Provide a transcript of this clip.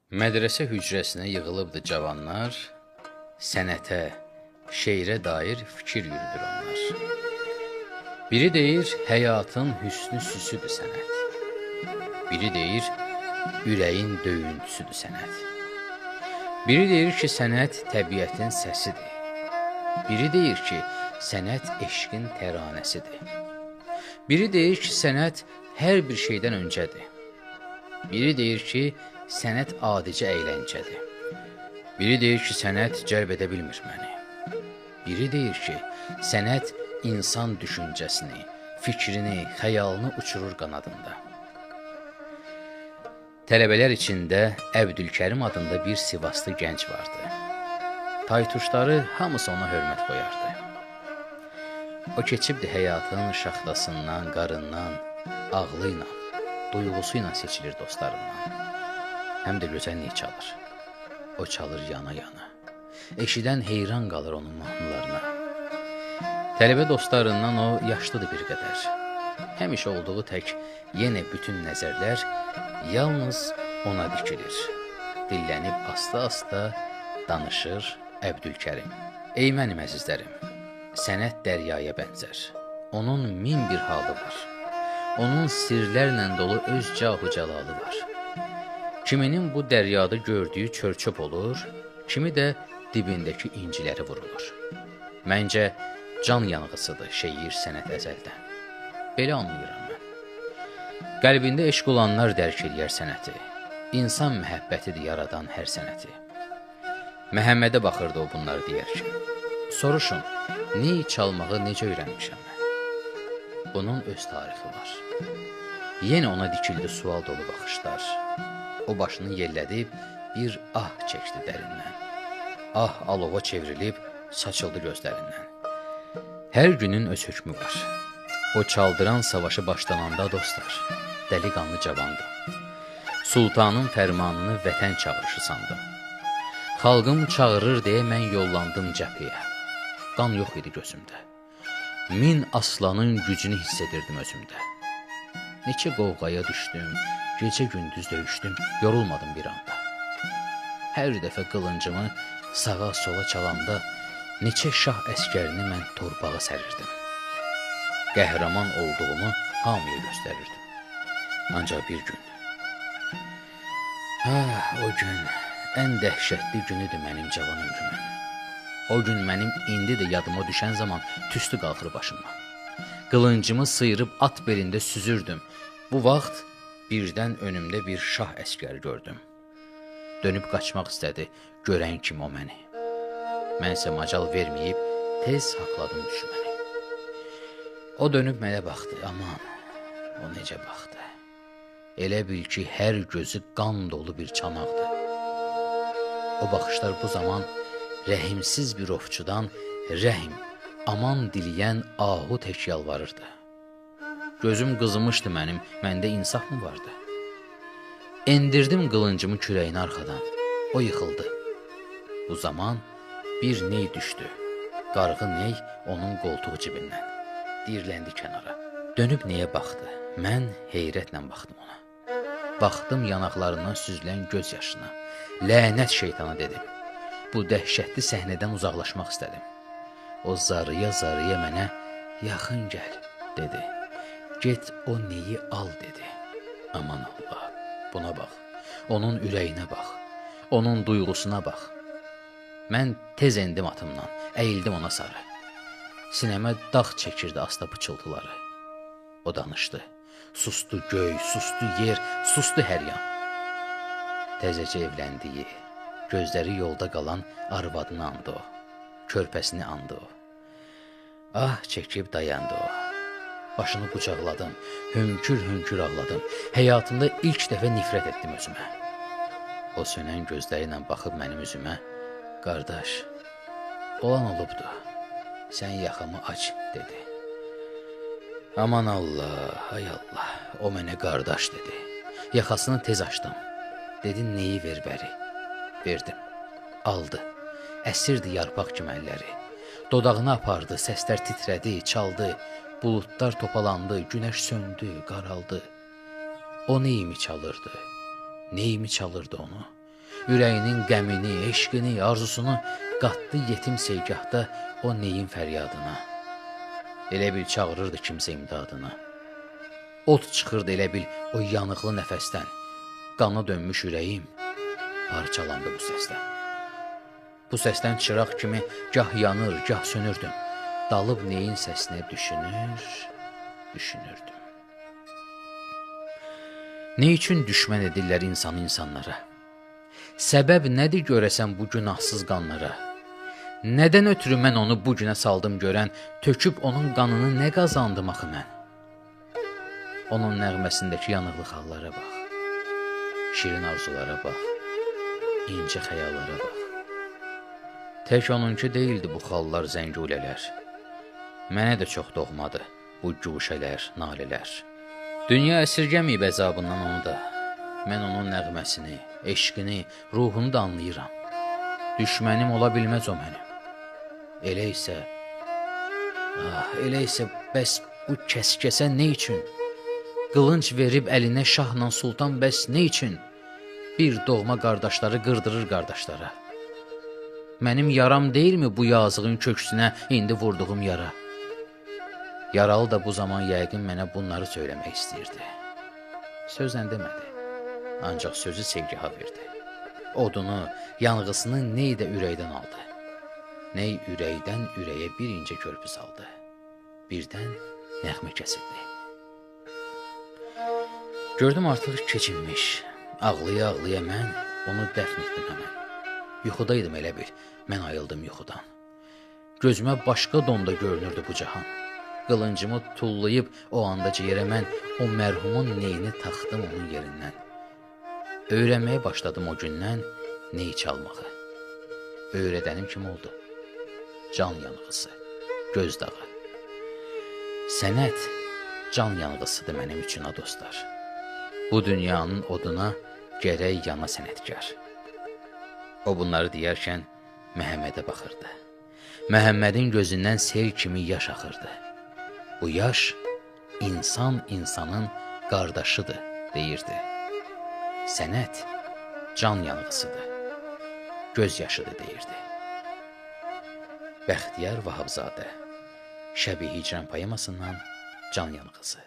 Mədrəsə hücrəsinə yığılıbdı cavanlar, sənətə, şeirə dair fikir yürüdür onlar. Biri deyir, həyatın hüsnü süsüdür sənət. Biri deyir, ürəyin döyüntüsüdür sənət. Biri deyir ki, sənət təbiətin səsidir. Biri deyir ki, sənət eşqin təranəsidir. Biri deyir ki, sənət hər bir şeydən öncədir. Biri deyir ki, sənət adicə əyləncədir. Biri deyir ki, sənət cəlb edə bilmir məni. Biri deyir ki, sənət insan düşüncəsini, fikrini, xəyalını uçurur qanadında. Tələbələr içində Əbdülkərim adında bir Sivaslı gənc vardı. Taytuşları hamısı ona hörmət qoyardı. O keçibdi həyatın şaxtasından, qarından, ağlı ilə, duyğusu ilə seçilir dostlarından. Həm də gözəl ney çalır. O çalır yana-yana. Eşidən heyran qalır onun mahnılarına. Tələbə dostlarından o yaşlıdır bir qədər. Həmişə olduğu tək yenə bütün nəzərlər yalnız ona dikilir. Dillənib asta-asta danışır Əbdülkərim. Ey mənim əzizlərim, sənət dəryaya bənzər. Onun min bir halı var. Onun sirlərlə dolu öz cahu cəlalı var. Kiminin bu dəryada gördüyü çör-çöp olur, kimi də dibindəki inciləri vurulur. Məncə, can yanğısıdır şeir sənət əzəldən. Belə anlayıram mən. Qəlbində eşq olanlar dərk eləyər sənəti. İnsan məhəbbətidir yaradan hər sənəti. Məhəmmədə baxırdı o bunları deyərkən. Soruşun, ney çalmağı necə öyrənmişəm mən? Bunun öz tarixi var. Yenə ona dikildi sual dolu baxışlar. O başını yellədib bir ah çəkdi dərindən. Ah alova çevrilib saçıldı gözlərindən. Hər günün öz hökmü var. O çaldıran savaşı başlananda dostlar, dəliqanlı cavandı. Sultanın fərmanını vətən çağırışı sandım. Xalqım çağırır deyə mən yollandım cəbhəyə. Qan yox idi gözümdə. Min aslanın gücünü hiss edirdim özümdə. Neçə qovğaya düşdüm, gecə gündüz döyüşdüm, yorulmadım bir anda. Hər dəfə qılıncımı sağa sola çalanda neçə şah əskərini mən torpağa sərirdim. Qəhrəman olduğumu hamıya göstərirdim. Ancaq bir gün, o gün ən dəhşətli günüdür mənim cavan ömrümün. O gün mənim indi də yadıma düşən zaman tüstü qalxır başıma. Qılıncımı sıyırıb at belində süzürdüm. Bu vaxt birdən önümdə bir şah əskəri gördüm. Dönüb qaçmaq istədi, görən kimi o məni. Mən isə macal verməyib tez haqladım düşməni. O dönüb mənə baxdı, aman, o necə baxdı. Elə bil ki, hər gözü qan dolu bir çanaqdı. O baxışlar bu zaman rəhimsiz bir ovçudan rəhim, aman diləyən ahu tək yalvarırdı. Gözüm qızmışdı mənim, məndə insaf mı vardı? Endirdim qılıncımı kürəyinə arxadan, o yıxıldı. Bu zaman bir ney düşdü, qarğı ney onun qoltuq cibindən. Dirləndi kənara. Dönüb neyə baxdı? Mən heyrətlə baxdım ona. Baxdım yanaqlarından süzülən göz yaşına. Lənət şeytana dedim. Bu dəhşətli səhnədən uzaqlaşmaq istədim. O zarıya-zarıya mənə yaxın gəl, dedi. Get o neyi al, dedi. Aman Allah, buna bax. Onun ürəyinə bax. Onun duyğusuna bax. Mən tez endim atımdan, əyildim ona sarı. Sinəmə dağ çəkirdi asta pıçıltıları. O danışdı. Sustu göy, sustu yer, sustu hər yan. Təzəcə evləndiyi, gözləri yolda qalan arvadını andı o. Körpəsini andı o. Ah çəkib dayandı o. Başını qucaqladım, hönkür-hönkür ağladım. Həyatımda ilk dəfə nifrət etdim özümə. O sönən gözləri ilə baxıb mənim üzümə, qardaş, olan olubdu, sən yaxamı aç, dedi. Aman Allah, hay Allah, o mənə qardaş dedi. Yaxasını tez açdım. Dedi, neyi ver bəri? Verdim. Aldı. Əsirdi yarpaq kimi əlləri. Dodağına apardı, səslər titrədi, çaldı. Buludlar topalandı, günəş söndü, qaraldı. O neyimi çalırdı? Neyimi çalırdı onu? Ürəyinin qəmini, eşqini, arzusunu qatdı yetim seygahda o neyin fəryadına. Elə bil çağırırdı kimsə imdadına. Od çıxırdı elə bil o yanıqlı nəfəsdən. Qana dönmüş ürəyim parçalandı bu səsdən. Bu səsdən çıraq kimi gah yanır, gah sönürdüm. Dalıb neyin səsinə düşünür, düşünürdüm. Nə üçün düşmən edirlər insanı insanlara? Səbəb nədir görəsən bu günahsız qanlara? Nədən ötrü mən onu bu günə saldım görən, töküb onun qanını nə qazandım axı mən? Onun nəğməsindəki yanıqlı xallara bax, şirin arzulara bax, incə xəyallara bax. Tək onunki deyildi bu xallar, zəngulələr. Mənə də çox doğmadı bu guşələr, nalələr. Dünya əsirgəməyib əzabından onu da. Mən onun nəğməsini, eşqini, ruhunu da anlayıram. Düşmənim ola bilməz o mənim. Elə isə, ah, elə isə bəs bu kəs-kəsə nə üçün? Qılınc verib əlinə şahla sultan bəs nə üçün? Bir doğma qardaşları qırdırır qardaşlara. Mənim yaram deyilmi bu yazığın köksünə indi vurduğum yara? Yaralı da bu zaman yəqin mənə bunları söyləmək istəyirdi. Sözlə demədi, ancaq sözü sevgiha verdi. Odunu, yanğısını ney də ürəkdən aldı. Ney ürəkdən ürəyə bir incə körpü saldı. Birdən nəğmə kəsildi. Gördüm artıq keçinmiş. Ağlaya-ağlaya mən onu dəfn etdim həmən. Yuxudaydım elə bil, mən ayıldım yuxudan. Gözümə başqa donda görünürdü bu cahan. Qılıncımı tullayıb o andaca yerə mən o mərhumun neyini taxdım onun yerindən. Öyrənməyə başladım o gündən ney çalmağı. Öyrədənim kim oldu? Can yanğısı, göz dağı. Sənət can yanğısıdır mənim üçün, ha dostlar. Bu dünyanın oduna gərək yana sənətkar. O bunları deyərkən Məhəmmədə baxırdı. Məhəmmədin gözündən sel kimi yaş axırdı. Bu yaş insan insanın qardaşıdır, deyirdi. Sənət can yanğısıdır, göz yaşıdır, deyirdi. Bəxtiyar Vahabzadə, Şəbi Hicran poemasından Can Yanğısı.